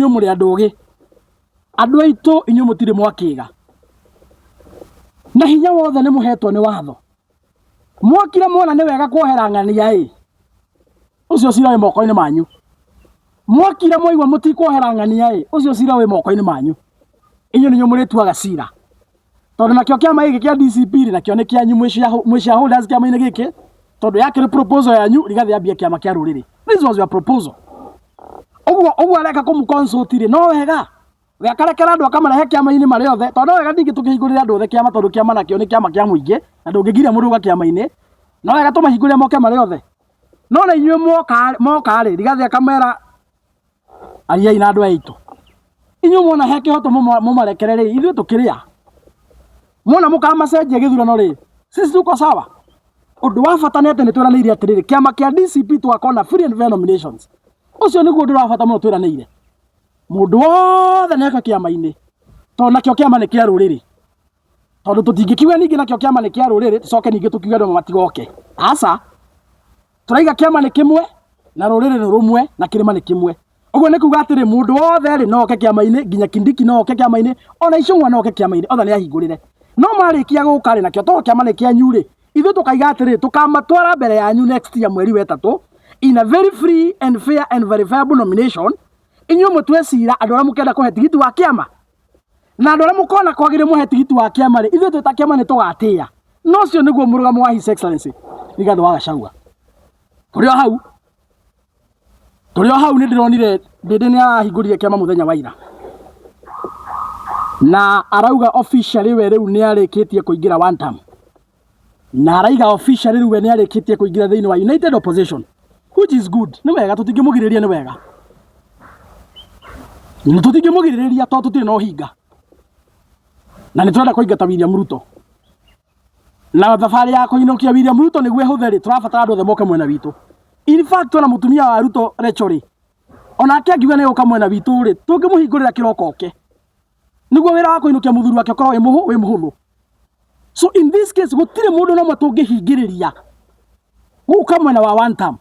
Inyuĩ mũrĩ andũ ogĩ. Andũ aitũ inyuĩ mũtirĩ mwakĩga. Na hinya wothe nĩ mũhetwo nĩ watho. Mwokire mwona nĩ wega kuohera ng'ania ĩ, ũcio cira wĩ moko-inĩ manyu. Mwokire mwaigua mũtikuohera ng'ania ĩ, ũcio cira wĩ moko-inĩ manyu. Inyuĩ nĩ inyuĩ mũrĩtuaga cira. Tondũ nakĩo kĩama gĩkĩ kĩa DCP rĩ, nakĩo nĩ kĩanyu mwĩ shareholders kĩama-inĩ gĩkĩ, tondũ yakĩrĩ proposal yanyu Rigathĩ ambie kĩama kĩa rũrĩrĩ. This was your proposal. Ũguo ũguo areka kũmũ consult rĩ, no wega. We akarekera andũ akamarehe kĩama-inĩ marĩ othe, tondũ no wega ningĩ tũkĩhingũrĩre andũ othe kĩama tondũ kĩama nakĩo nĩ kĩama kĩa mũingĩ, na ndũngĩgiria mũndũ gũka kĩama-inĩ. No wega tũmahingũrĩre moke marĩ othe. No na inyuĩ mwoka moka rĩ, Rigathĩ akamera ariai na andũ aya aitũ. Inyuĩ mwona he kĩhoto mũmarekere rĩ, ithuĩ tũkĩrĩ a? Mwona mũkamacenjia gĩthurano rĩ, sisi tuko sawa. Ũndũ wa bata nĩ atĩ nĩ twĩranĩire atĩrĩrĩ, kĩama kĩa DCP tũgakorwo na free and fair nominations. Ũcio nĩguo ũndũ wa bata mũno twĩranĩire. Mũndũ wothe nĩ oke kĩama-inĩ, tondũ nakĩo kĩama nĩ kĩa rũrĩrĩ. Tondũ tũtingĩkiuga ningĩ nakĩo kĩama nĩ kĩa rũrĩrĩ, tũcoke ningĩ tũkiuge andũ matigoke. Aca. Tũraiga kĩama nĩ kĩmwe, na rũrĩrĩ nĩ rũmwe, na kĩrĩma nĩ kĩmwe. Ũguo nĩ kuga atĩrĩ, mũndũ wothe rĩ, no oke kĩama-inĩ, nginya Kindiki no oke kĩama-inĩ, ona Ichung'wa no oke kĩama-inĩ, othe nĩ ahingũrĩre. No marĩkia gũka rĩ, nakĩo tondũ kĩama nĩ kĩanyu rĩ, ithuĩ tũkaiga atĩrĩ, tũkamatwara mbere yanyu next year mweri wa ĩtatũ, in a very free and fair and verifiable nomination, inyuĩ mũtue cira andũ arĩa mũkenda kũhe tigiti wa kĩama. Na andũ arĩa mũkona kwagĩrĩire mũhe tigiti wa kĩama rĩ, ithuĩ twĩ ta kĩama nĩ tũgatĩĩa. Na ũcio nĩguo mũrũgamo wa His Excellency Rigathĩ wa Gachagua. Tũrĩ o hau, tũrĩ o hau nĩ ndĩronire Ndĩndĩ nĩ arahingũrire kĩama mũthenya wa ira. Na arauga officially we rĩu nĩ arĩkĩtie kũingĩra one term. Na araiga officially rĩu we nĩ arĩkĩtie kũingĩra thĩinĩ wa United Opposition which is good. Nĩ wega tũtingĩmũgirĩrĩria nĩ wega. Tũtingĩmũgirĩrĩria tondũ tũtirĩ na ũhinga. Na nĩ tũrenda kũingata William Ruto. Na thabarĩ ya kũinũkia William Ruto nĩguo ĩhũthe rĩ, tũrabatara andũ othe moke mwena witũ. In fact ona mũtumia wa Ruto Rachel rĩ, onake angiuga nĩ egũka mwena witũ rĩ, tũngĩmũhingũrĩra kĩroko oke. Nĩguo wĩra wa kũinũkia mũthuri wake ũkorwo wĩ mũhũthũ. So in this case gũtirĩ mũndũ na ũmwe tũngĩhingĩrĩria gũka mwena wa one term.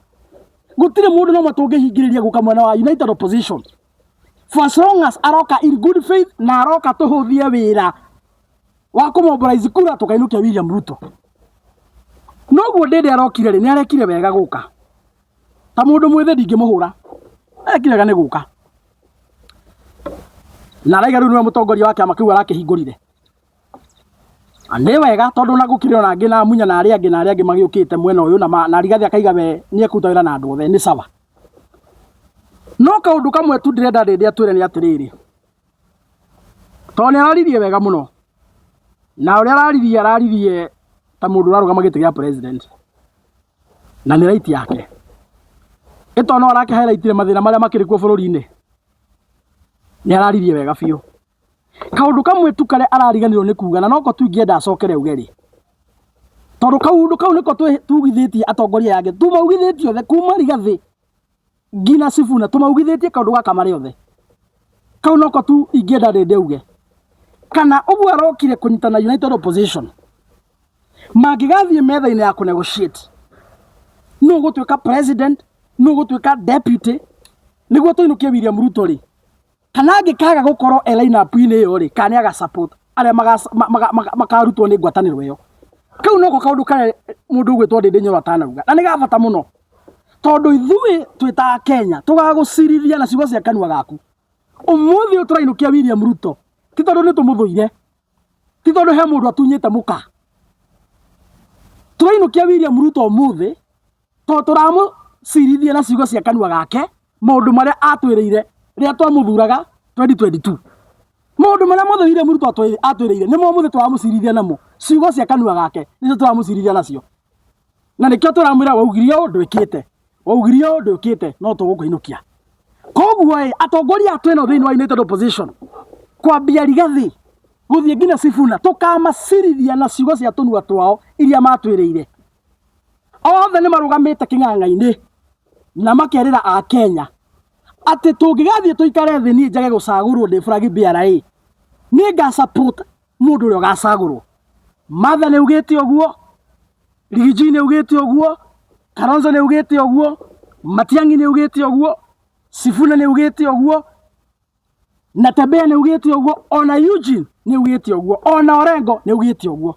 Gũtirĩ mũndũ na ũmwe tũngĩhingĩrĩria gũka mwena wa United Opposition. For as long as aroka in good faith na aroka tũhũthie wĩra wa kũmobilize kura tũkainũkia William Ruto. Noguo Ndĩndĩ arokire rĩ, nĩ arekire wega gũka. Ta mũndũ mwĩthĩ ndingĩmũhũra. Arekire wega nĩ gũka. Na araiga rĩu nĩwe mũtongoria wa kĩama kĩu arakĩhingũrire. Nĩ wega tondũ ona gũkĩrĩ ona angĩ na Munya na arĩa angĩ na arĩa angĩ magĩũkĩte mwena ũyũ na, na Rigathĩ akaiga we nĩ ekũruta wĩra na andũ othe, nĩ sawa. No kaũndũ kamwe tu ndĩrenda Ndĩndĩ atwĩre nĩ atĩrĩrĩ, tondũ nĩ araririe wega mũno, na ũrĩa araririe araririe ta mũndũ ũrarũgama gĩtĩ gĩa president, na nĩ right yake. Ĩ tondũ no arake highlight mathĩna marĩa makĩrĩ kuo bũrũri-inĩ, nĩ araririe wega biũ. Kaũndũ kamwe tu karĩa arariganĩrwo nĩ kuga na noko tu ingĩenda acokere auge rĩ, tondũ kaũndũ kau nĩko tugithĩtie atongoria aya angĩ, tũmaugithĩtie othe kuma Rigathĩ nginya Sifuna, tũmaugithĩtie kaũndũ gaka marĩ othe. Kau noko tu ingĩenda Ndĩndĩ auge. Kana ũguo arokire kũnyitana United Opposition, mangĩgathiĩ metha-inĩ ya kũ negotiate, nũ ũgũtuĩka president, nũ ũgũtuĩka deputy, nĩguo tũinũkie William Ruto rĩ, kana angĩkaga gũkorwo e line up-inĩ ĩyo rĩ, kana nĩ aga support arĩa makarutwo nĩ ngwatanĩro ĩyo. Kau noko kaũndũ karĩa mũndũ ũgwĩtwo Ndĩndĩ Nyoro atanauga, na nĩ ga bata mũno, tondũ ithuĩ twĩ ta Akenya tũgagũcirithia na ciugo cia kanua gaku. Ũmũthĩ ũyũ tũrainũkia William Ruto, ti tondũ nĩ tũmũthũire, ti tondũ he mũndũ atunyĩte mũka. Tũrainũkia William Ruto ũmũthĩ tondũ tũramũcirithia na ciugo cia kanua gake maũndũ marĩa atwĩrĩire rĩrĩa twamũthuraga 2022. Maũndũ marĩa mothe William Ruto atwĩrĩire nĩmo ũmũthĩ tũramũcirithia namo. Ciugo cia kanua gake nĩcio tũramũcirithia nacio. Na nĩkĩo tũramwĩra waugire ũũ ndwĩkĩte, waugire ũũ ndwĩkĩte, no tũgũkũinũkia. Koguo ĩ, atongoria aya twĩnao thĩinĩ wa United Opposition, kwambia Rigathĩ gũthiĩ nginya Sifuna, tũkamacirithia na ciugo cia tũnua twao iria matwĩrĩire. Othe nĩ marũgamĩte kĩng'ang'a-inĩ na makerĩra Akenya atĩ tũngĩgathiĩ tũikare thĩ niĩ njage gũcagũrwo ndĩ flag bearer ĩ, nĩ nga support mũndũ ũrĩa ũgacagũrwo. Martha nĩ augĩte ũguo, Riggy G nĩ augĩte ũguo, Kalonzo nĩ augĩte ũguo, Matiang'i nĩ augĩte ũguo, Sifuna nĩ augĩte ũguo. Na Tembea nĩ augĩte ũguo, ona Eugene nĩ augĩte ũguo, ona Orengo nĩ augĩte ũguo.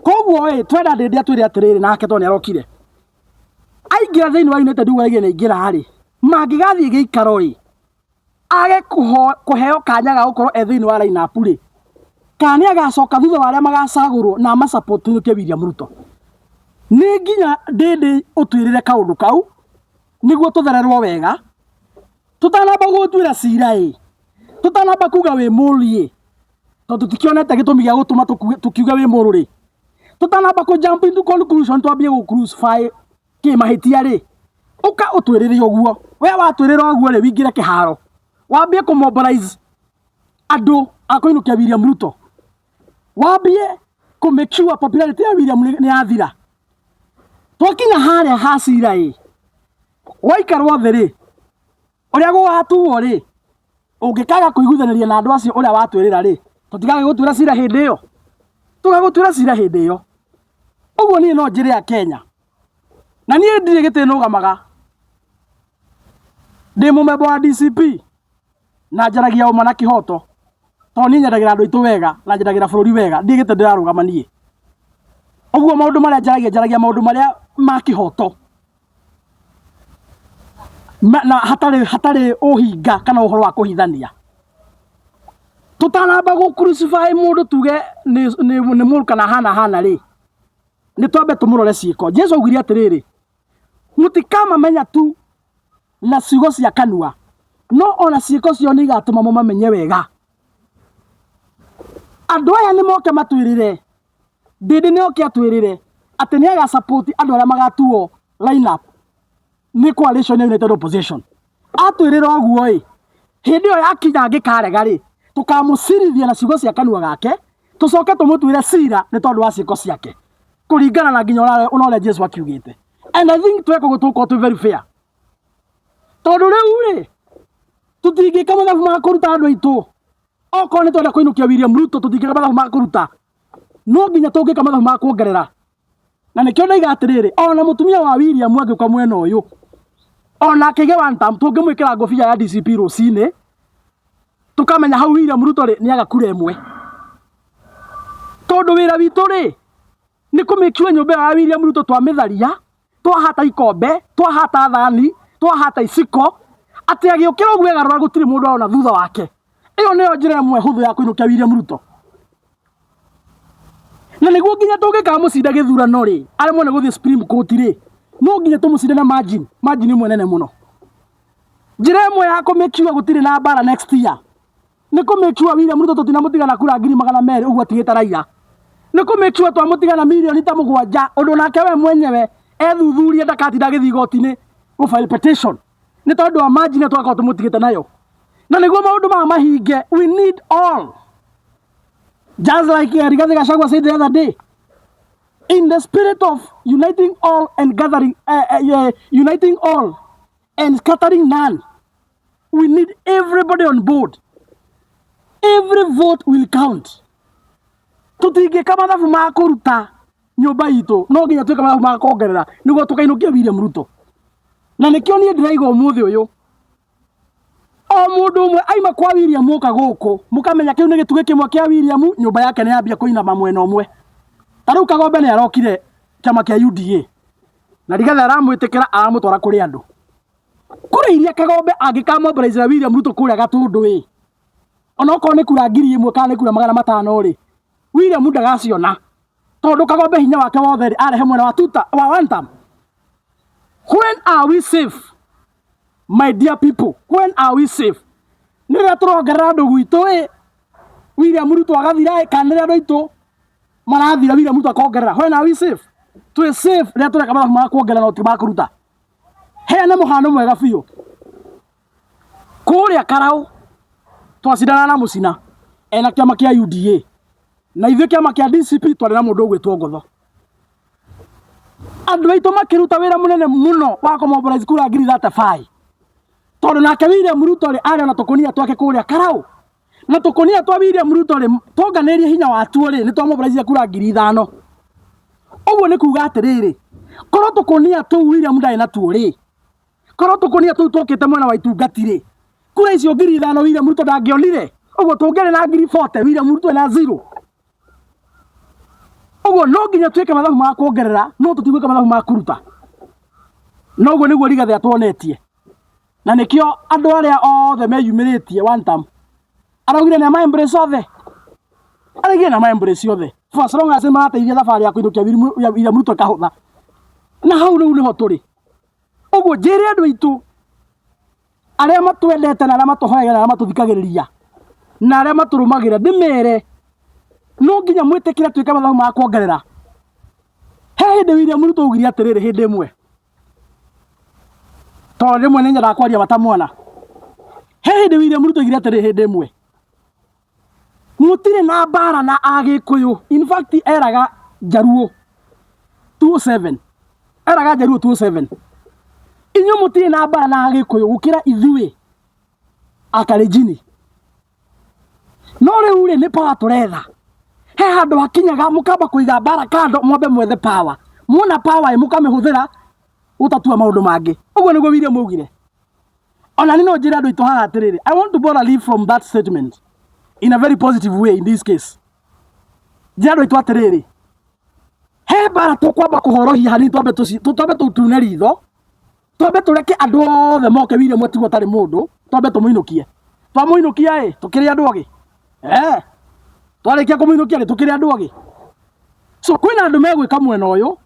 Koguo ĩ, twenda Ndĩndĩ atwĩre atĩrĩrĩ, nake tondũ nĩ arokire. Aingĩra thĩinĩ wa United ũguo araigire nĩ aingĩra rĩ, mangĩgathiĩ gĩikaro rĩ, age kũheo kanya ga gũkorwo e thĩinĩ wa line up rĩ, kana nĩ agacoka thutha wa arĩa magacagũrwo na ama support nĩkĩo William Ruto. Nĩ nginya Ndĩndĩ ũtwĩrĩre kaũndũ kau, nĩguo tũthererwo wega, tũtanamba gũgũtuĩra cira ĩ, tũtanamba kuga wĩ mũru ĩ, tondũ tũtikĩonete gĩtũmi gĩa gũtũma tũkiuge wĩ mũru rĩ, tũtanamba kũ jump into conclusion twambie gũ crucify kĩmahĩtia rĩ, ũka ũtwĩrĩre ũguo. We watwĩrĩra ũguo rĩ, wĩingĩre kĩharo, wambie kũ mobilize andũ a kũinũkia William Ruto, wambie kũ make sure popularity ya William nĩ yathira. Twakinya harĩa ha cira ĩ, waikarwo thĩ rĩ, ũrĩa gũgatuo rĩ, ũngĩkaga kũiguithanĩria na andũ acio ũrĩa watwĩrĩra rĩ, tũtigagĩgũtuĩra cira hĩndĩ ĩyo? Tũgagũtuĩra cira hĩndĩ ĩyo. Ũguo niĩ no njĩre Akenya, na niĩ ndirĩ gĩtĩ nũgamaga, ndĩ mũmemba wa DCP na njaragia ũma na kĩhoto, tondũ niĩ nyendagĩra andũ aitũ wega na nyendagĩra bũrũri wega, ndirĩ gĩtĩ ndĩrarũgama niĩ. Ũguo maũndũ marĩa njaragia, njaragia maũndũ marĩa ma kĩhoto. Na hatarĩ hatarĩ ũhinga kana ũhoro wa kũhithania. Tũtanamba gũ crucify mũndũ tuge nĩ mũru kana hana hana rĩ, nĩ twambe tũmũrore ciĩko. Jesu augire atĩrĩrĩ, mũtikamamenya tu na ciugo cia kanua, no ona ciĩko ciao nĩ igatũma mũmamenye wega. Andũ aya nĩ moke matwĩrĩre Ndindi nĩ oke atwĩrĩre atĩ nĩ aga support andũ arĩa magatuo line up nĩ coalition ya United Opposition. Atwĩrĩra ũguo ĩ, hĩndĩ ĩyo yakinya angĩkarega rĩ, tũkamũcirithia na ciugo cia kanua gake, tũcoke tũmũtuĩre cira nĩ tondũ wa ciĩko ciake kũringana na nginya ona ũrĩa Jesu akiugĩte. And I think tweka ũguo tũgũkorwo twĩ very fair. Tondũ rĩu rĩ, tũtingĩka mathabu ma kũruta andũ aitũ. Okorwo nĩ twenda kũinũkia William Ruto tũtingĩka mathabu ma kũruta. No nginya tũngĩka mathabu ma kuongerera. Na nĩkĩo ndaiga atĩrĩrĩ, ona mũtumia wa William angĩũka mwena ũyũ, ona akĩgĩa one term, tũngĩmwĩkĩra ngũbia ya DCP rũcinĩ, tũkamenya hau William Ruto rĩ, nĩaga kura ĩmwe. Tondũ wĩra witũ rĩ, nĩ kũ make sure nyũmba ĩyo ya William Ruto twamĩtharia, twahata ikombe, twahata thani, twahata iciko, atĩ agĩũkĩra ũguo egarũra gũtirĩ mũndũ arona thutha wake. Ĩyo nĩyo njĩra ĩmwe hũthũ ya kũinũkia William Ruto. Na nĩguo nginya tũngĩkamũcinda gĩthurano rĩ, aremwo nĩ gũthiĩ Supreme Court rĩ, no nginya tũmũcinde na margin, margin ĩmwe nene mũno. Njĩra ĩmwe ya kũ make sure gũtirĩ na mbara next year nĩ kũ make sure William Ruto tũtinamũtiga na kura 200,000 ũguo atigĩte raia. Nĩ kũ make sure twamũtiga na mirioni ta 7 ũndũ nake we mwenyewe ethuthurie ndakatinda agĩthiĩ igoti-inĩ gũ file petition nĩ tondũ wa margin ĩyo tũgakorwo tũmũtigĩte nayo. Na nĩguo maũndũ maya mahinge, we need all. Just like Rigathi Gachagua said the other day, in the spirit of uniting all and gathering, uniting all and scattering none, we need everybody on board. Every vote will count. Tũtingĩka mathabu ma kũruta nyũmba itũ, no nginya twĩke mathabu ma kuongerera nĩguo tũkainũkia William Ruto. Na nĩkĩo niĩ ndĩraiga ũmũthĩ ũyũ, o mũndũ ũmwe aima kwa William oka gũkũ, mũkamenya kĩu nĩ gĩtugĩ kĩmwe kĩa William, nyũmba yake nĩ yambia kũinama mwena ũmwe. Ta rĩu Kagombe nĩ arokire kĩama kĩa UDA, na Rigathĩ aramwĩtĩkĩra aramũtwara kũrĩ andũ. Kura iria Kagombe angĩkamobilizera William Ruto kũrĩa Gatũndũ ĩ, onokorwo nĩ kura 1000 kana nĩ kura 500 rĩ, William ndagaciona tondũ Kagombe hinya wake wothe rĩ, arehe mwena wa tuta wa one term. When are we safe? My dear people, when are we safe? Nĩ rĩrĩa tũrongerera andũ gwitũ ĩ, William Ruto agathira ĩ, kana nĩ rĩrĩa andũ aitũ marathira William Ruto akongerera? When are we safe? Twĩ safe rĩrĩa tũreka mathabu ma kuongerera no ti ma kũruta. Heana mũhano mwega biũ. Kũrĩa Karau twacindana na Mũcina ena kĩama kĩa UDA na ithuĩ kĩama kĩa DCP twarĩ na mũndũ ũgwĩtwo Ngotho. Andũ aitũ makĩruta wĩra mũnene mũno wa kũ mobilize kura 35,000 tondũ nake William Ruto rĩ arĩ ona tũkũnia twake kũrĩa Karau na tũkũnia twa William Ruto rĩ twonganĩrie hinya watuo rĩ nĩ twamobilizire kura 5,000. Ũguo nĩ kuga atĩrĩrĩ, korwo tũkũnia tũu William ndarĩ natuo rĩ, korwo tũkũnia tũu twokĩte mwena wa itungati rĩ, Kura icio 5,000 William Ruto ndangĩonire. Ũguo tũngĩarĩ na 40,000 William Ruto ena zero. Ũguo no nginya twĩke mathabu ma kuongerera no tũtigwĩka mathabu ma kũruta. Na ũguo nĩguo Rigathĩ atuonetie. Na nĩkĩo andũ arĩa othe meyumĩrĩtie one term araugire nĩ ama embrace othe. Araugire nĩ ama embrace othe. For as long as marateithia thabarĩ ya kũinũkia William Ruto ĩkahũtha. Na hau rĩu nĩho tũrĩ. Ũguo njĩre andũ aitũ arĩa matwendete na arĩa matũhoyaga na arĩa matũthikagĩrĩria na arĩa matũrũmagĩrĩra ndĩmere no nginya mwĩtĩkĩre twĩke mathabu ma kuongerera. He hĩndĩ William Ruto augire atĩrĩrĩ hĩndĩ ĩmwe, tondũ rĩmwe nĩ nyendaga kwaria matamwana. He hĩndĩ William Ruto augire atĩrĩrĩ hĩndĩ ĩmwe, mũtirĩ na mbara na Agĩkũyũ. In fact eraga Njaruo 27 eraga Njaruo 27 inyuĩ mũtirĩ na mbara na Agĩkũyũ gũkĩra ithuĩ Akalenjini. No rĩu rĩ nĩ power tũretha. He handũ hakinyaga mũkamba kũiga mbara kando mwambe mwethe power. Muona power ĩ mũkamĩhũthĩra gũtatua maũndũ mangĩ. Ũguo nĩguo William augire. Ona niĩ no njĩre andũ aitũ haha atĩrĩrĩ, I want to borrow a leaf from that statement in a very positive way in this case. Njĩre andũ aitũ atĩrĩrĩ, he mbara tũkwamba kũhorohia hanini twambe twambe tũtune ritho, twambe tũreke andũ othe moke William atigwo atarĩ mũndũ, twambe tũmũinũkie. Twamũinũkia ĩ, tũkĩrĩ andũ ogĩ. Eh, twarĩkia kũmũinũkia rĩ, tũkĩrĩ andũ ogĩ. So kwĩna andũ megwĩka mwena ũyũ,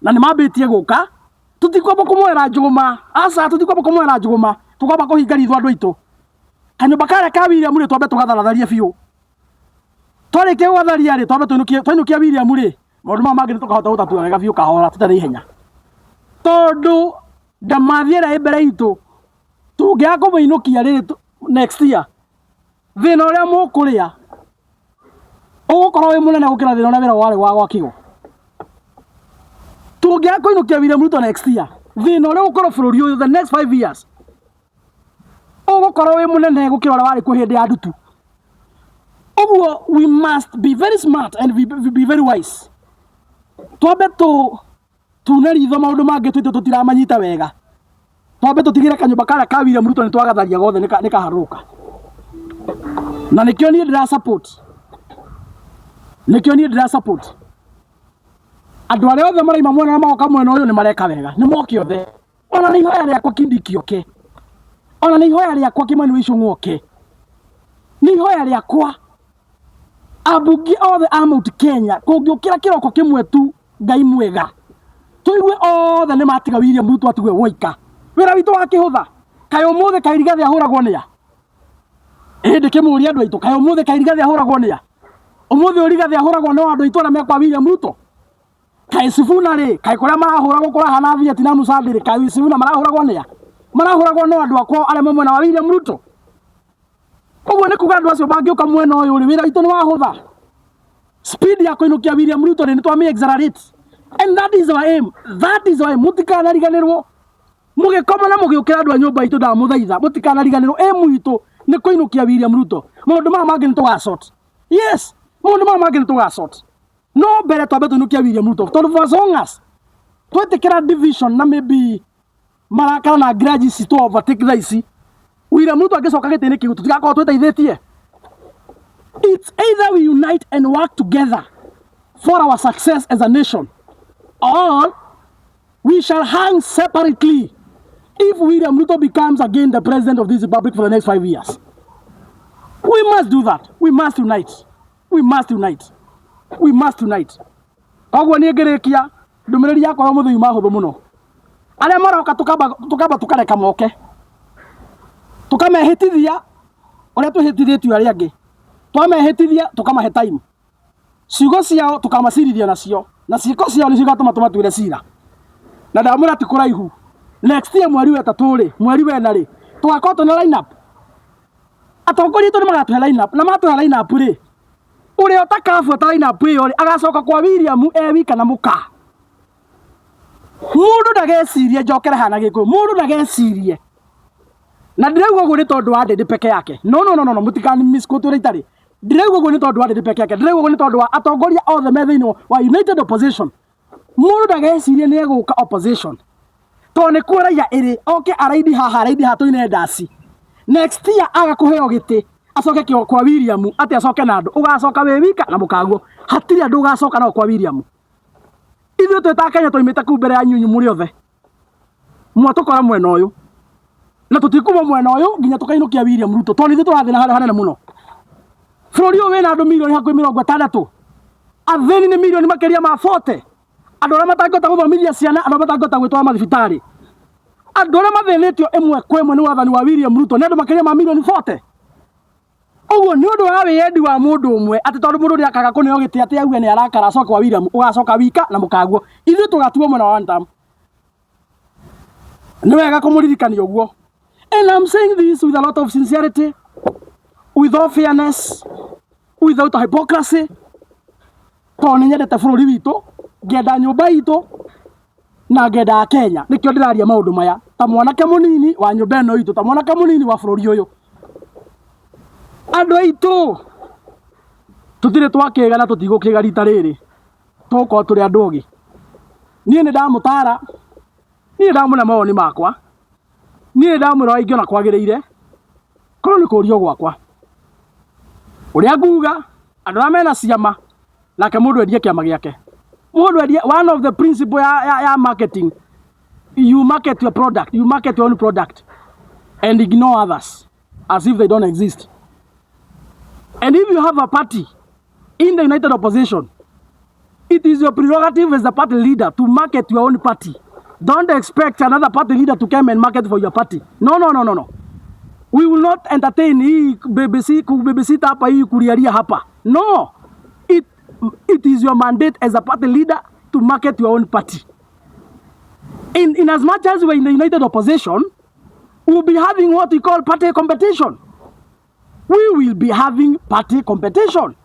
na nĩ mambĩtie gũka, tũtikwamba kũmoera njũgũma, aca tũtikwamba kũmoera njũgũma, tũkwamba kũhinga ritho andũ aitũ. Kanyũmba karĩa ka William rĩ, twambe tũgatharatharie biũ. Twarĩkia gũgatharia rĩ, twambe tũinũkie, twainũkia William rĩ, maũndũ maya mangĩ nĩ tũkahota gũtatua wega biũ kahora tũtarĩ na ihenya. Tondũ ndamathi ĩrĩa ĩ mbere itũ, tũngĩaga kũmĩinũkia rĩ next year, thĩna ũrĩa mũkũrĩa ũgũkorwo wĩ mũnene gũkĩra thĩna ũrĩa wĩra warĩ wa gwakĩgwo. Tũngĩaga kũinũkia William Ruto next year, thĩna ũrĩa ũgũkorwo bũrũri ũyũ the next 5 years ũgũkorwo wĩ mũnene gũkĩra ũrĩa warĩ kuo hĩndĩ ya ndutu. Ũguo we must be very smart and be very wise. Twambe tune ritho maũndũ mangĩ twitũ tũtiramanyita wega. Twambe tũtigĩre kanyũmba karĩa ka William Ruto nĩ twagatharia gothe nĩ kaharũrũka. Na nĩkĩo niĩ ndĩra support. Nĩkĩo niĩ ndĩra support. Andũ arĩa othe maraima mwena na magoka mwena ũyũ nĩ mareka wega. Nĩ moke othe. Ona nĩ ihoya rĩakwa Kindiki oke. Ona nĩ ihoya rĩakwa Kimani wa Ichung'wa oke. Nĩ ihoya rĩakwa ambunge othe a Mount Kenya kũngĩũkĩra kĩroko kĩmwe tu Ngai mwega tũigue othe nĩ matiga William Ruto atigwe woika. Wĩra witũ wakĩhũtha. Kaĩ ũmũthĩ kaĩ Rigathĩ ahũragwo nĩa? Ĩĩ ndĩkĩmũria andũ aitũ, kaĩ ũmũthĩ kaĩ Rigathĩ ahũragwo nĩa? Ũmũthĩ ũyũ Rigathĩ ahũragwo no andũ aitũ arĩa me kwa William Ruto? Kaĩ Sifuna rĩ, kaĩ kũrĩa marahũragwo kũrahana Vietnam Sunday rĩ, kaĩ Sifuna marahũragwo nĩa? Marahũragwo no andũ akwa arĩa me mwena wa William Ruto. Ũguo nĩ kuga andũ acio mangĩũka mwena ũyũ rĩ, wĩra witũ nĩ wahũtha. Speed ya kũinũkia William Ruto rĩ, nĩ twamĩ accelerate. And that is our aim. That is our aim. Mũtikanariganĩrwo. Mũgĩkoma na mũgĩũkĩra andũ a nyũmba itũ ndamũthaitha, mũtikanariganĩrwo aim itũ nĩ kũinũkia William Ruto. Maũndũ maya mangĩ nĩ tũgasort. Yes, maũndũ maya mangĩ nĩ tũgasort. No mbere twambe tũinũkie William Ruto tondũ for as long as twetĩkĩra division na maybe marakara na grudges citũ overtake thaa ici, William Ruto angĩcoka gĩtĩ-inĩ kĩu tũtigakorwo twĩteithĩtie. It's either we unite and work together for our success as a nation or we shall hang separately if William Ruto becomes again the president of this republic for the next 5 years. We must do that. We must unite. We must unite. We must unite. Koguo niĩ ngĩrĩkia ndũmĩrĩri yakwa ya ũmũthĩ yuma hũthũ mũno. Arĩa maroka tũkamba tũkareka moke. Tũkamehĩtithia ũrĩa twĩhĩtithĩtio arĩa angĩ. Twamehĩtithia tũkamahe time. Ciugo ciao tũkamacirithia nacio na ciĩko ciao nĩcio igatũma tũmatuĩre cira. Na ndamwĩra ti kũraihu. Next year mweri wa ĩtatũ rĩ, mweri wa ĩna rĩ, tũgakorwo twĩna line up. Atongoria aitũ nĩ magatũhe line up na matũhe line up rĩ, ũrĩa ũtakabuata line up ĩyo rĩ, agacoka kwa William e wika na mũka. Mũndũ ndagecirie njokere haha na Gĩkũyũ, mũndũ ndagecirie na ndĩrauga ũguo nĩ tondũ wa Ndĩndĩ peke yake. No, no, no, no, no, mũtikani misquote ũrĩa itarĩ. Ndĩrauga ũguo nĩ tondũ wa Ndĩndĩ peke yake, ndĩrauga ũguo nĩ tondũ wa atongoria othe me thĩinĩ wa United Opposition. Mũndũ ndagecirie nĩ egũka opposition tondũ nĩkuo raia ĩrĩ, oke araidi haha araidi haha tũine ndaci. Next year aga kũheo gĩtĩ acoke kĩo kwa William, atĩ acoke na andũ, ũgacoka wĩ wika na mũkaguo. Hatirĩ andũ ũgacoka nao kwa William. Ithuĩ twĩ ta Kenya twaimĩte kũu mbere ya nyunyu mũrĩ othe. Mwatũkora mwena ũyũ. Na tũtikuma mwena ũyũ nginya tũkainũkia William Ruto, tondũ ithuĩ tũrathiĩ na harĩa hanene mũno. Bũrũri ũyũ wĩna andũ mirioni hakuhĩ 60. Athĩni nĩ mirioni makĩria ma 40. Andũ arĩa matangĩhota gũthomithia ciana, andũ arĩa matangĩhota gwĩtwara mathibitarĩ. Andũ arĩa mathĩnĩtio ĩmwe kwa ĩmwe nĩ wathani wa William Ruto nĩ andũ makĩria ma mirioni 40. Ũguo nĩ ũndũ wa wĩyendi wa mũndũ ũmwe, atĩ tondũ mũndũ nĩakaga kũneo gĩtĩ atĩ auge nĩ arakara acoke kwa William, ũgacoka wika na mũkaguo. Ithuĩ tũgatuo mwena wa one term. Nĩ wega kũmũririkania ũguo. And I'm saying this with a lot of sincerity, with all fairness, without hypocrisy, tondũ nĩ nyendete bũrũri witũ, ngenda nyũmba itũ, na ngenda Kenya. Nĩkĩo ndĩraria maũndũ maya ta mwanake mũnini wa nyũmba ĩno itũ, ta mwanake mũnini wa bũrũri ũyũ. Andũ aitũ, tũtirĩ twakĩga na tũtigũkĩga rita rĩrĩ, tũgũkorwo tũrĩ andũ ogĩ. Niĩ nĩ ndamũtara, niĩ nĩ ndamũne mawoni makwa, niĩ nĩ ndamwĩra ũrĩa ingĩona kwagĩrĩire, korwo nĩ kũrio gwakwa. Ũrĩa nguga, andũ arĩa mena ciama, nake mũndũ endie kĩama gĩake. Mũndũ endie, one of the principle ya marketing, you market your product, you market your own product and ignore others as if they don't exist. And if you have a party in the united opposition, it is your prerogative as the party leader to market your own party. Don't expect another party leader to come and market for your party. No, no, no, no, no. We will not entertain hii BBC, babysit hapa, hii kulialia hapa. No. It is your mandate as a party leader to market your own party. In as much as we're in the united opposition, we'll be having what we call party competition. We will be having party competition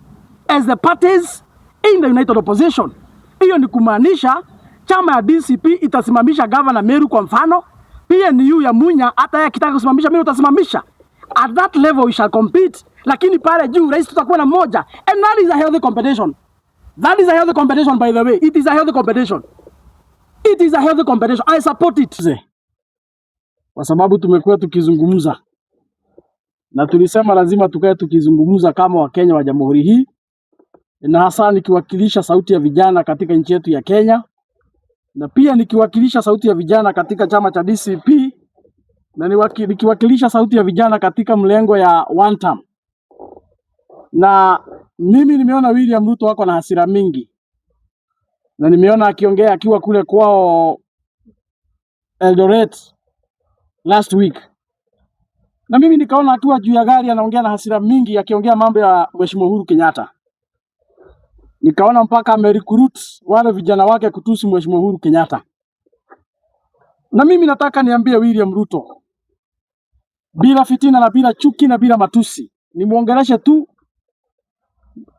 as the parties in the united opposition. Hiyo ni kumaanisha chama ya DCP itasimamisha governor Meru kwa mfano, PNU ya Munya hata yeye akitaka kusimamisha Meru utasimamisha. At that level we shall compete, lakini pale juu rais tutakuwa na moja, and that is a healthy competition. That is a healthy competition, by the way. It is a healthy competition. It is a healthy competition. I support it. Kwa sababu tumekuwa tukizungumza na tulisema lazima tukae tukizungumza kama Wakenya wa jamhuri hii, na hasa nikiwakilisha sauti ya vijana katika nchi yetu ya Kenya, na pia nikiwakilisha sauti ya vijana katika chama cha DCP, na nikiwakilisha sauti ya vijana katika mlengo ya one term. Na mimi nimeona William Ruto ako na hasira mingi, na nimeona akiongea akiwa kule kwao Eldoret last week, na mimi nikaona akiwa juu ya gari anaongea na hasira mingi, akiongea mambo ya Mheshimiwa Uhuru Kenyatta. Nikaona mpaka amerecruit wale vijana wake kutusi Mheshimiwa Uhuru Kenyatta. Na mimi nataka niambie William Ruto, bila fitina na bila chuki na bila matusi, nimuongeleshe tu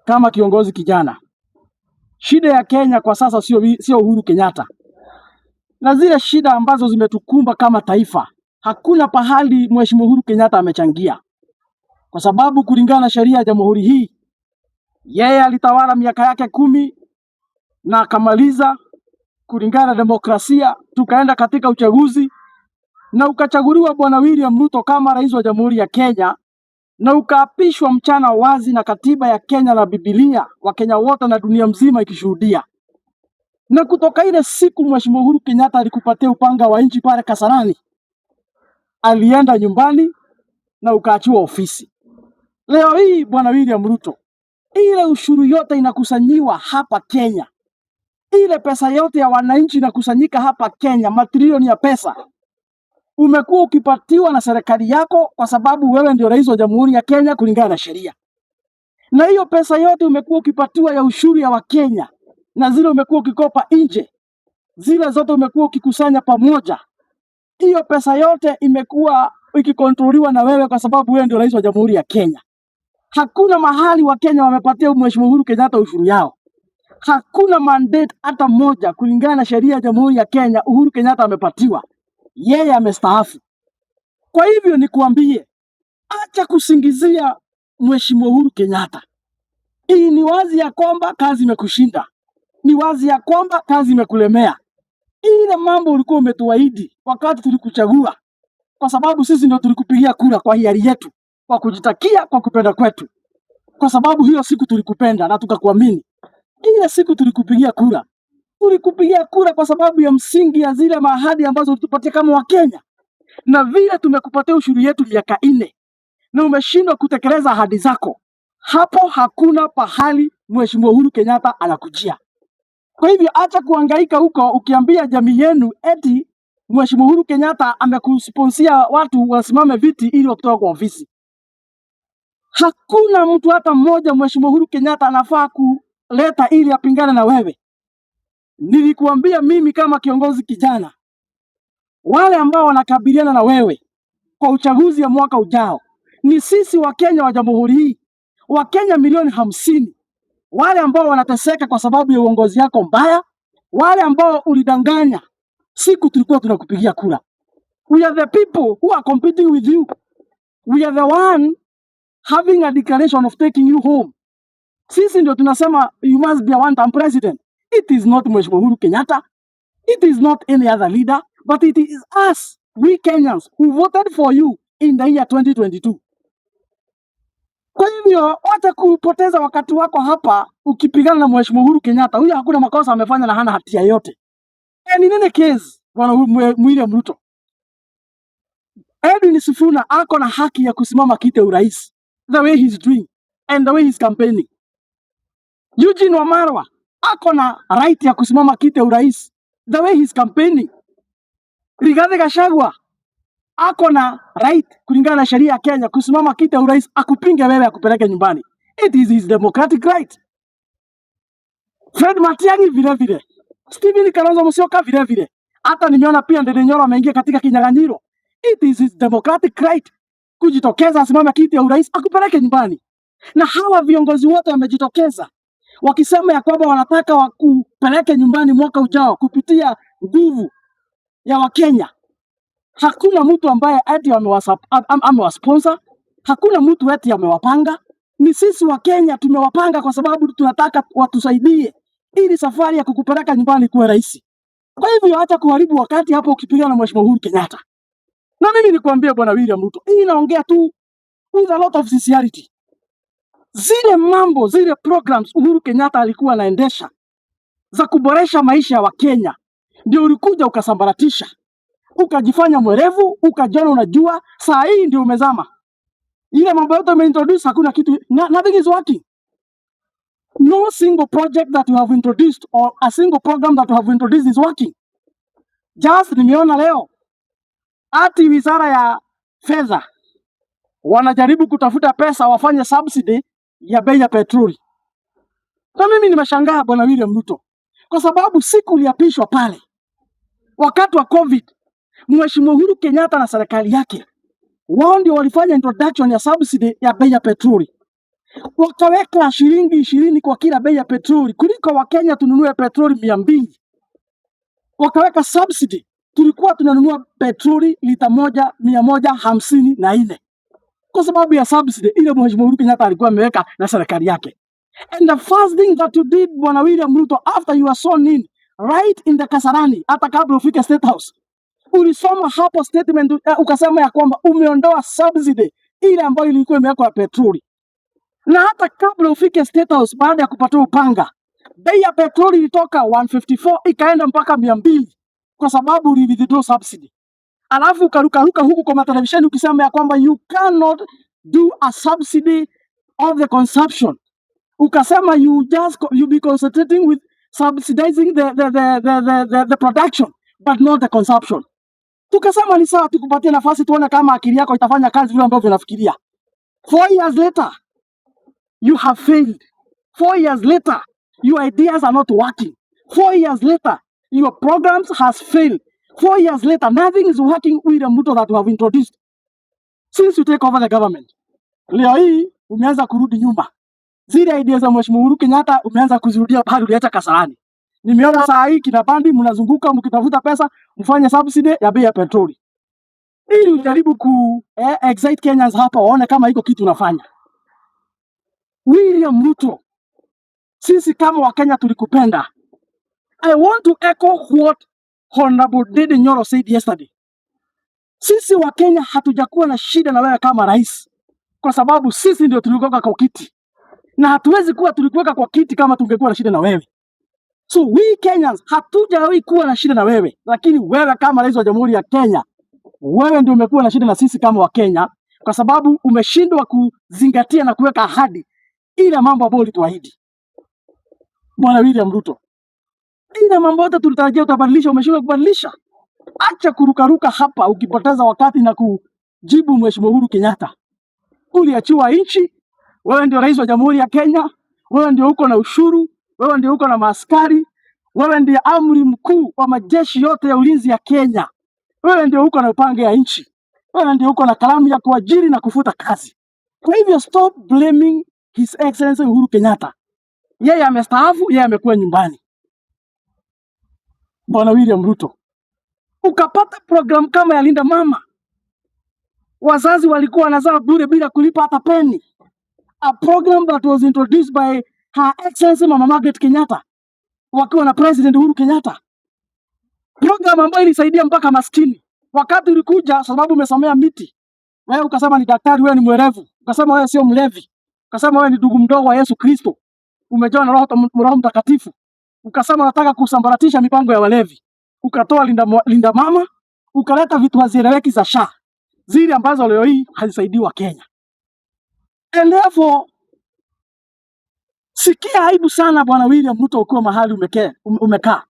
kama kiongozi kijana. Shida ya Kenya kwa sasa sio Uhuru Kenyatta, na zile shida ambazo zimetukumba kama taifa, hakuna pahali Mheshimiwa Uhuru Kenyatta amechangia, kwa sababu kulingana na sheria ya jamhuri hii, yeye alitawala miaka yake 10 na akamaliza kulingana na demokrasia, tukaenda katika uchaguzi na ukachaguliwa Bwana William Ruto kama rais wa Jamhuri ya Kenya na ukaapishwa mchana wazi na katiba ya Kenya na Biblia, Wakenya wote na dunia mzima ikishuhudia. Na kutoka ile siku Mheshimiwa Uhuru Kenyatta alikupatia upanga wa nchi pale Kasarani, alienda nyumbani na ukaachiwa ofisi. Leo hii Bwana William Ruto, ile ushuru yote inakusanyiwa hapa Kenya, ile pesa yote ya wananchi inakusanyika hapa Kenya, matrilioni ya pesa umekuwa ukipatiwa na serikali yako, kwa sababu wewe ndio rais wa Jamhuri ya Kenya kulingana na sheria. Na hiyo pesa yote umekuwa ukipatiwa ya ushuru ya Wakenya na zile umekuwa ukikopa nje, zile zote umekuwa ukikusanya pamoja. Hiyo pesa yote imekuwa ikikontroliwa na wewe, kwa sababu wewe ndio rais wa Jamhuri ya Kenya. Hakuna mahali Wakenya wamepatia Mheshimiwa Uhuru Kenyatta ushuru yao. Hakuna mandate hata moja kulingana na sheria ya Jamhuri ya Kenya Uhuru Kenyatta amepatiwa. Yeye amestaafu. Kwa hivyo nikuambie, acha kusingizia Mheshimiwa Uhuru Kenyatta. Hii ni wazi ya kwamba kazi imekushinda, ni wazi ya kwamba kazi imekulemea. Ile mambo ulikuwa umetuahidi wakati tulikuchagua, Kwa sababu sisi ndio tulikupigia kura kwa hiari yetu, kwa kujitakia, kwa kupenda kwetu, kwa sababu hiyo siku tulikupenda na tukakuamini. Ile siku tulikupigia kura, tulikupigia kura kwa sababu ya msingi ya zile maahadi ambazo ulitupatia kama Wakenya, na vile tumekupatia ushuru yetu miaka 4 na umeshindwa kutekeleza ahadi zako. Hapo hakuna pahali Mheshimiwa Uhuru Kenyatta anakujia. Kwa hivyo acha kuhangaika huko ukiambia jamii yenu eti Mheshimiwa Uhuru Kenyatta amekusponsia watu wasimame viti ili wakutoka kwa ofisi. Hakuna mtu hata mmoja Mheshimiwa Uhuru Kenyatta anafaa kuleta ili apingane na wewe. Nilikuambia mimi kama kiongozi kijana, wale ambao wanakabiliana na wewe kwa uchaguzi ya mwaka ujao ni sisi Wakenya wa jamhuri hii, Wakenya milioni 50, wale ambao wanateseka kwa sababu ya uongozi yako mbaya, wale ambao ulidanganya siku tulikuwa tunakupigia kura. We are the people who are competing with you. We are the one having a declaration of taking you home. Sisi ndio tunasema you must be a one term president. It is not Mheshimiwa Uhuru Kenyatta. It is not any other leader, but it is us, we Kenyans, who voted for you in the year 2022. Kwa hivyo wacha kupoteza wakati wako hapa ukipigana na Mheshimiwa Uhuru Kenyatta. Huyo hakuna makosa amefanya na hana hatia yote. And in any case, Bwana William Ruto, Edwin Sifuna ako na haki ya kusimama kiti ya urais the way he's doing and the way he's campaigning. Eugene Wamalwa ako na right ya kusimama kiti ya urais the way he's campaigning. Rigathi Gachagua ako na right kulingana na sheria ya Kenya kusimama kiti ya urais akupinge wewe akupeleke nyumbani. It is his democratic right. Fred Matiang'i vile vile, Stephen Kalonzo Musyoka vile vile. Hata nimeona pia Ndindi Nyoro ameingia katika kinyang'anyiro. It is his democratic right kujitokeza asimame kiti ya urais akupeleke nyumbani. Na hawa viongozi wote wamejitokeza wakisema ya kwamba wanataka wakupeleke nyumbani mwaka ujao kupitia nguvu ya Wakenya. Hakuna mtu ambaye eti amewasponsor, hakuna mtu eti amewapanga. Ni sisi Wakenya tumewapanga kwa sababu tunataka watusaidie ili safari ya kukupeleka nyumbani kuwe rahisi. Kwa hivyo acha kuharibu wakati hapo ukipigana na Mheshimiwa Uhuru Kenyatta. Na mimi nikwambie, Bwana William Ruto, hii inaongea tu with a lot of sincerity. Zile mambo, zile programs Uhuru Kenyatta alikuwa anaendesha za kuboresha maisha ya Wakenya, ndio ulikuja ukasambaratisha, ukajifanya mwerevu, ukajiona unajua. Saa hii ndio umezama. Ile mambo yote umeintroduce, hakuna kitu, nothing is working. No single project that you have introduced or a single program that you have introduced is working. Just nimeona leo ati wizara ya fedha wanajaribu kutafuta pesa wafanye subsidy ya bei ya petroli. Na mimi nimeshangaa, Bwana William Ruto, kwa sababu siku uliapishwa pale wakati wa COVID, Mheshimiwa Uhuru Kenyatta na serikali yake wao ndio walifanya introduction ya subsidy ya bei ya petroli, wakaweka shilingi 20 kwa kila bei ya petroli, kuliko Wakenya tununue petroli 200. Wakaweka subsidy, tulikuwa tunanunua petroli lita moja 154 kwa sababu ya subsidy ile Mheshimiwa Uhuru Kenyatta alikuwa ameweka na serikali yake. And the first thing that you did, Bwana William Ruto, after you were sworn in, right in the Kasarani, hata kabla ufike State House, ulisoma hapo statement ukasema ya kwamba umeondoa subsidy ile ambayo ilikuwa imewekwa ya petroli. Na hata kabla ufike State House, baada ya kupata upanga, bei ya petroli ilitoka 154 ikaenda mpaka 200 kwa sababu uli withdraw subsidy. Alafu ukarukaruka huku kwa matelevisheni ukisema ya kwamba you cannot do a subsidy of the consumption. Ukasema you be concentrating with subsidizing the production but not the consumption. Tukasema ni sawa, tukupatie nafasi tuone kama akili yako itafanya kazi vile ambavyo unafikiria. 4 years later you have failed. 4 years later your ideas are not working. 4 years later your programs has failed. 4 years later nothing is working with the Ruto that you have introduced since you take over the government. Leo hii umeanza kurudi nyuma. Zile ideas za Mheshimiwa Uhuru Kenyatta umeanza kuzirudia pale uliacha Kasarani. Nimeona saa hii kina Bandi mnazunguka mkitafuta pesa mfanye subsidy ya bei ya petroli ili ujaribu ku excite Kenyans hapa waone kama iko kitu unafanya. William Ruto, sisi kama Wakenya tulikupenda. I want to echo what Honorable Ndindi Nyoro said yesterday. Sisi Wakenya hatujakuwa na shida na wewe kama rais, kwa sababu sisi ndio tulikuweka kwa kiti, na hatuwezi kuwa tulikuweka kwa kiti kama tungekuwa na shida na wewe. So we Kenyans hatujawahi kuwa na shida na wewe, lakini wewe kama rais wa Jamhuri ya Kenya, wewe ndio umekuwa na shida na sisi kama Wakenya, kwa sababu umeshindwa kuzingatia na kuweka ahadi ile mambo ambayo ulituahidi. Bwana William Ruto, ile mambo yote tulitarajia utabadilisha, umeshindwa kubadilisha. Acha kurukaruka hapa ukipoteza wakati na kujibu Mheshimiwa Uhuru Kenyatta. Uliachiwa nchi, wewe ndio rais wa Jamhuri ya Kenya, wewe ndio uko na ushuru, wewe ndio uko na maaskari, wewe ndiye amri mkuu wa majeshi yote ya ulinzi ya Kenya, wewe ndio uko na upanga ya nchi, wewe ndio uko na kalamu ya kuajiri na kufuta kazi. Kwa hivyo stop blaming His Excellency Uhuru Kenyatta. Yeye amestaafu, yeye amekuwa nyumbani. Bwana William Ruto, ukapata program kama ya Linda Mama, wazazi walikuwa wanazaa bure bila kulipa hata peni. A program that was introduced by Her Excellency Mama Margaret Kenyatta wakiwa na President Uhuru Kenyatta, program ambayo ilisaidia mpaka maskini. Wakati ulikuja, sababu umesomea miti, wewe ukasema ni daktari, wewe ni mwerevu, ukasema wewe sio mlevi, ukasema wewe ni ndugu mdogo wa Yesu Kristo, umejawa na Roho Mtakatifu, ukasema unataka kusambaratisha mipango ya walevi, ukatoa Linda Mama, ukaleta vitu hazieleweki za SHA zile ambazo leo hii hazisaidii Wakenya. And therefore sikia aibu sana Bwana William Ruto ukiwa mahali umekaa.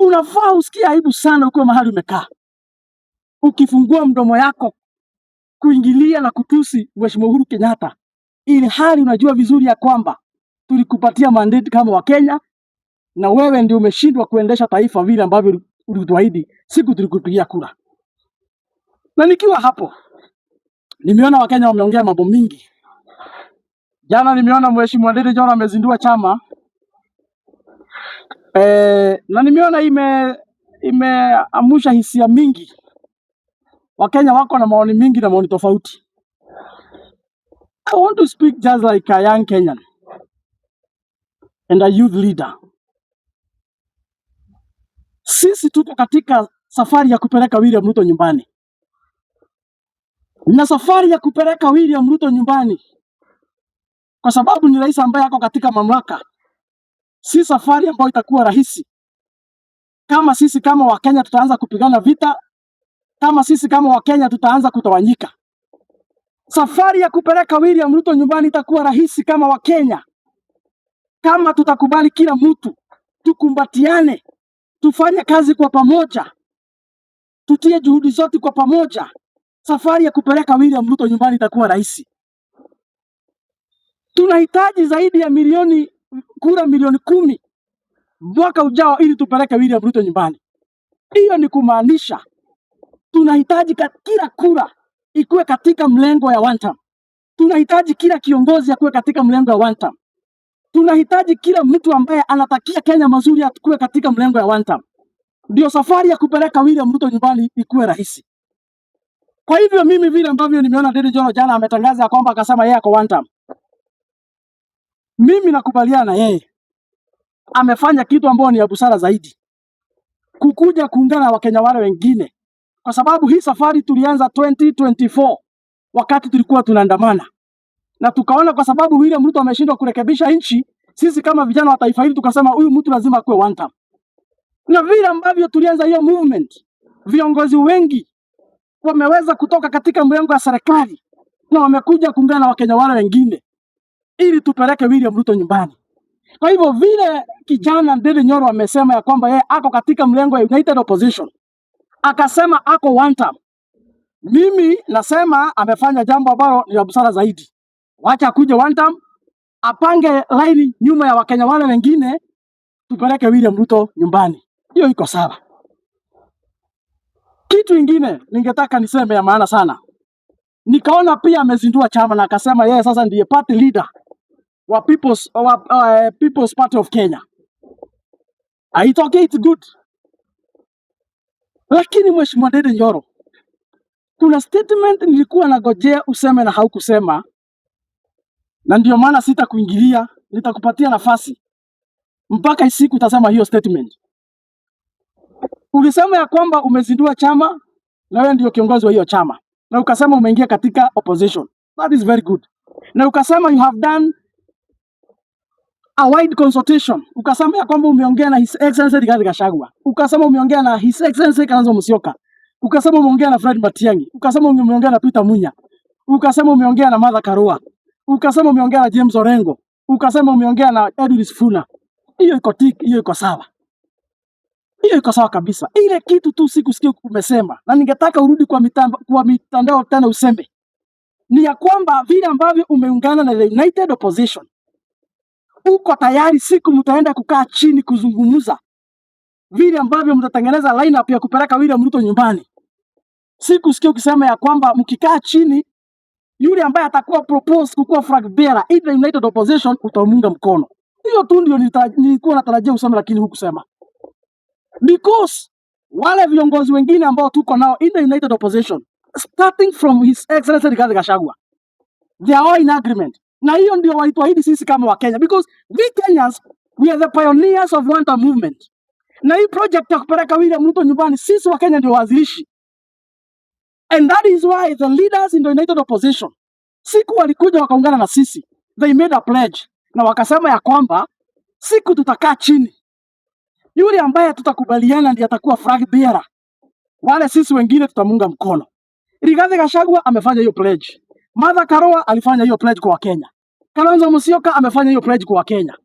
Unafaa usikie aibu sana ukiwa mahali umekaa, ukifungua mdomo yako kuingilia na kutusi Mheshimiwa Uhuru Kenyatta, ili hali unajua vizuri ya kwamba tulikupatia mandate kama Wakenya na wewe ndio umeshindwa kuendesha taifa vile ambavyo ulituahidi siku tulikupigia kura. Na nikiwa hapo, nimeona Wakenya wameongea mambo mingi. Jana nimeona Mheshimiwa Ndindi Nyoro amezindua chama na nimeona imeamsha hisia mingi. Wakenya wako na maoni mingi na maoni tofauti. I want to speak just like a young Kenyan and a youth leader. Sisi tuko katika safari ya kupeleka William Ruto nyumbani, na safari ya kupeleka William Ruto nyumbani, kwa sababu ni rais ambaye ako katika mamlaka, si safari ambayo itakuwa rahisi. Kama sisi kama Wakenya tutaanza kupigana vita, kama sisi kama Wakenya tutaanza kutawanyika. Safari ya kupeleka William Ruto nyumbani itakuwa rahisi kama Wakenya, kama tutakubali kila mtu tukumbatiane, tufanye kazi kwa pamoja, tutie juhudi zote kwa pamoja. Safari ya kupeleka William Ruto nyumbani itakuwa rahisi. Tunahitaji zaidi ya kura milioni 10 mwaka ujao ili tupeleke William Ruto nyumbani. Hiyo ni kumaanisha tunahitaji kila kura ikuwe katika mlengo ya one term. Tunahitaji kila kiongozi akuwe katika mlengo ya one term. Tunahitaji kila mtu ambaye anatakia Kenya mazuri akuwe katika mlengo ya one term. Ndio safari ya kupeleka William Ruto nyumbani ikuwe rahisi. Kwa hivyo mimi vile ambavyo nimeona Ndindi Nyoro jana ametangaza kwamba akasema yeye ako one term. Mimi nakubaliana na yeye. Amefanya kitu ambayo ni ya busara zaidi. Kukuja kuungana na Wakenya wale wengine. Kwa sababu hii safari tulianza 2024 wakati tulikuwa tunaandamana. Na tukaona kwa sababu William Ruto ameshindwa kurekebisha nchi, sisi kama vijana wa taifa hili tukasema huyu mtu lazima akuwe one term. Na vile ambavyo tulianza hiyo movement, viongozi wengi wameweza kutoka katika mrengo wa serikali na wamekuja kuungana na Wakenya wale wengine ili tupeleke William Ruto nyumbani. Kwa hivyo vile kijana Ndindi Nyoro amesema ya kwamba yeye ako katika mlengo ya United Opposition, akasema ako one term. Mimi nasema amefanya jambo ambalo ni la busara zaidi. Wacha akuje one term, apange laini nyuma ya Wakenya wale wengine, tupeleke William Ruto nyumbani. Hiyo iko sawa. Kitu ingine ningetaka niseme ya maana sana, nikaona pia amezindua chama na akasema yeye sasa ndiye party leader wa People's Party of Kenya. It's okay, it's good. Lakini Mheshimiwa Ndindi Nyoro, kuna statement nilikuwa nagojea useme na haukusema, na ndio maana sitakuingilia, nitakupatia nafasi mpaka siku utasema hiyo statement. Ulisema ya kwamba umezindua chama Na wewe ndio kiongozi wa hiyo chama, na ukasema umeingia katika opposition. That is very good. Na ukasema you have done a wide consultation. Ukasema ya kwamba umeongea na His Excellency Rigathi Gachagua, ukasema umeongea na His Excellency Kalonzo Musyoka, ukasema umeongea na Fred Matiang'i, ukasema umeongea na Peter Munya, ukasema umeongea na Martha Karua, ukasema umeongea na James Orengo, ukasema umeongea na Edwin Sifuna. Hiyo iko tick, hiyo iko sawa, hiyo iko sawa kabisa. Ile kitu tu sikusikia umesema, na ningetaka urudi kwa mitandao tena useme ni ya kwamba vile ambavyo umeungana na the United Opposition, uko tayari siku mtaenda kukaa chini kuzungumza vile ambavyo mtatengeneza lineup ya kupeleka William Ruto nyumbani. Sikusikia ukisema ya kwamba mkikaa chini, yule ambaye atakuwa propose kukuwa flag bearer in the United Opposition utamunga mkono. Hiyo tu ndio nilikuwa natarajia useme, lakini hukusema, because wale viongozi wengine ambao tuko nao in the United Opposition, starting from His Excellency Rigathi Gachagua, they are all in agreement, na hiyo ndio walituahidi sisi kama Wakenya, because we Kenyans, we are the pioneers of one term movement. Na hii project ya kupeleka William Ruto nyumbani, sisi Wakenya ndio waanzilishi, and that is why the leaders in the United Opposition, siku walikuja wakaungana na sisi, they made a pledge na wakasema ya kwamba siku tutakaa chini, yule ambaye tutakubaliana ndiye atakuwa flag bearer, wale sisi wengine tutamunga mkono. Rigathi Gachagua amefanya hiyo pledge. Martha Karua alifanya hiyo pledge kwa Wakenya. Kalonzo Musyoka amefanya hiyo pledge kwa Wakenya.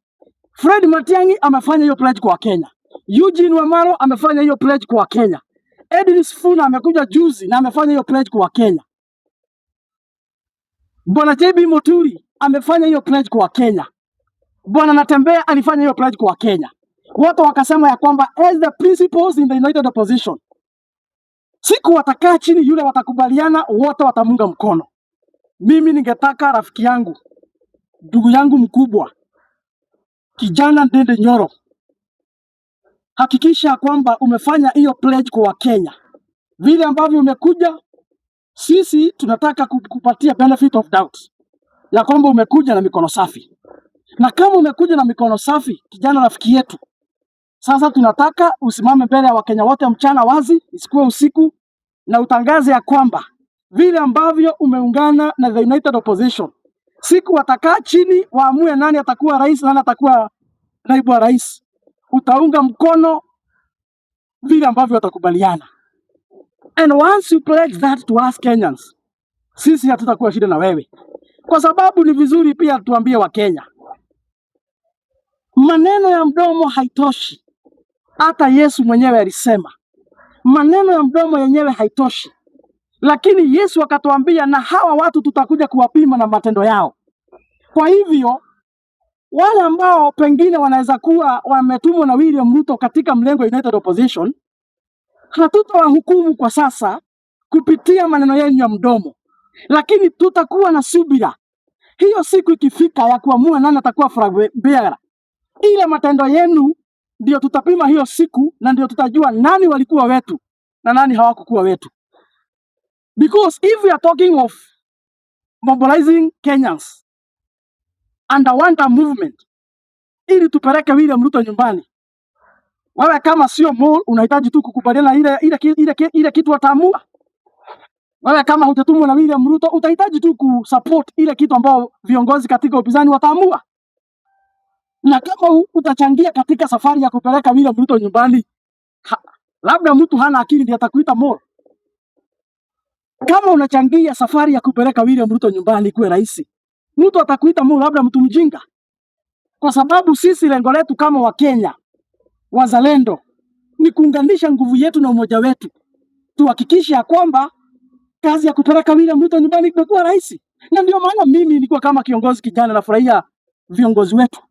Fred Matiang'i amefanya hiyo pledge kwa Wakenya. Eugene Wamalwa amefanya hiyo pledge kwa Wakenya. Edwin Sifuna amekuja juzi na amefanya hiyo pledge kwa Wakenya. Bwana JB Muturi amefanya hiyo pledge kwa Wakenya. Bwana Natembeya alifanya hiyo pledge kwa Wakenya. Wote wakasema ya kwamba as the principals in the United Opposition, siku watakaa chini, yule watakubaliana, wote watamunga mkono. Mimi ningetaka rafiki yangu, ndugu yangu mkubwa, kijana Ndindi Nyoro, hakikisha kwamba umefanya hiyo pledge kwa Wakenya. Vile ambavyo umekuja, sisi tunataka kukupatia benefit of doubt ya kwamba umekuja na mikono safi, na kama umekuja na mikono safi, kijana rafiki yetu, sasa tunataka usimame mbele ya Wakenya wote mchana wazi, isikuwe usiku, na utangaze ya kwamba vile ambavyo umeungana na the United Opposition, siku watakaa chini waamue nani atakuwa rais, nani atakuwa naibu wa rais, utaunga mkono vile ambavyo watakubaliana. And once you pledge that to us Kenyans, sisi hatutakuwa shida na wewe, kwa sababu ni vizuri pia tuambie Wakenya, maneno ya mdomo haitoshi. Hata Yesu mwenyewe alisema maneno ya mdomo yenyewe haitoshi, lakini Yesu akatuambia, na hawa watu tutakuja kuwapima na matendo yao. Kwa hivyo wale ambao pengine wanaweza kuwa wametumwa na William Ruto katika mlengo wa United Opposition, hatutawahukumu kwa sasa kupitia maneno yenu ya mdomo, lakini tutakuwa na subira. Hiyo siku ikifika ya kuamua nani atakuwa flag bearer, ile matendo yenu ndio tutapima hiyo siku, na ndio tutajua nani walikuwa wetu na nani hawakukuwa wetu. Because if we are talking of mobilizing Kenyans under one term movement ili tupeleke William Ruto nyumbani, wewe kama sio mole unahitaji tu kukubaliana ile kitu wataamua. Wewe kama hutatumwa na William Ruto utahitaji tu kusupport ile kitu ambao viongozi katika upinzani wataamua. Na kama utachangia katika safari ya kupeleka William Ruto nyumbani, labda mtu hana akili ndiye atakuita mole. Kama unachangia safari ya kupeleka William Ruto nyumbani kuwe rais, mtu atakuita mole, labda mtu mjinga, kwa sababu sisi lengo letu kama Wakenya wazalendo ni kuunganisha nguvu yetu na umoja wetu, tuhakikishe ya kwamba kazi ya kupeleka William Ruto nyumbani imekuwa rahisi. Na ndio maana mimi nilikuwa kama kiongozi kijana nafurahia viongozi wetu.